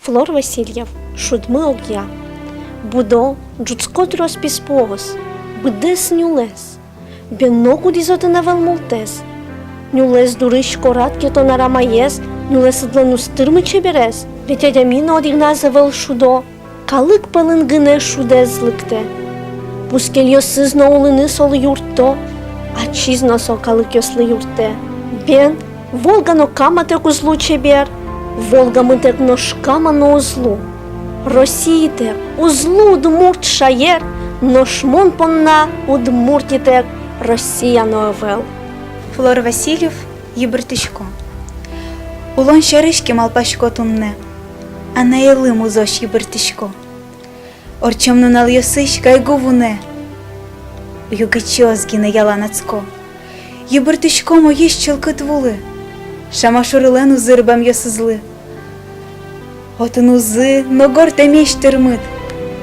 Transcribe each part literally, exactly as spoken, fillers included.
Флор Васильев, «Шудмы огъя». Будо, ӝутско трос писпуос, быдэс нюлэс. Бен, но кудӥз отын ӧвӧл мултэс? Нюлэс дурысь корад ке тон арамаез, нюлэсыдлэн уз тырмы чеберез. Ведь адями но одӥгназ ӧвӧл шудо, калык пӧлын гинэ шудэз лыктэ. Бускельёсыз но улыны солы юртто, ачиз но со калыкъёслы юрттэ. Бен, Волга но Каматэк уз лу чебер, Волгамытэк нош Кама но уз лу. Россиытэк уз лу удмурт шаер, нош мон понна Удмуртитэк Россия но ӧвӧл. Флор Васильев, «Йыбыртӥсько». Улон сярысь ке малпасько туннэ, анае лым узозь йыбыртӥсько. Ортчем нуналъёсысь гайгу вунэ, югытчиос гинэ ялан адско. Йыбыртӥсько муись чылкыт вулы, Шамашурылэн узыр бамъёсызлы. Отын узы но горд эмезь тырмыт,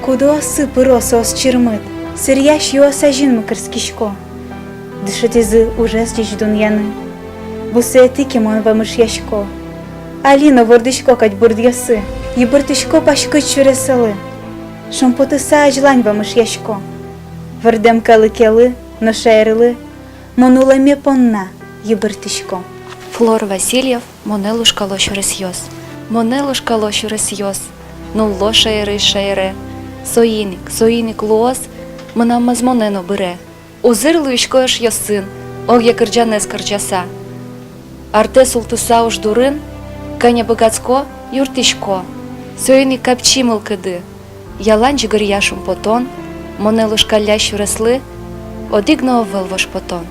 кудоосы пыро соос чырмыт. Сэръясь юос азьын мыкырскисько, дышетӥзы ужез ӟеч дунъяны. Бусыетӥ ке мон вамышъясько, али но вордӥсько кадь бурдъёсы. Йыбыртӥсько паськыт сюресэлы, шумпотыса азьлань вамышъясько. Вордэм калыкелы но шаерлы мон улэме понна йыбыртӥсько. Флор Васильев, «Монэ лушкало сюресъёс». Монэ лушкало сюресъёс, нулло шаерысь шаере. Соин ик, соин ик луоз мынам мӧзмонэ но быре. Узыр луисько эшъёсын, огъя кырӟанэз кырӟаса. Артэ султыса уж дурын, кӧня быгатӥсько, юрттӥсько. Соин ик капчи мылкыды, ялан ӟыгыръя шумпотон, монэ лушкаллясь сюреслы одӥг но ӧвӧл вожпотон.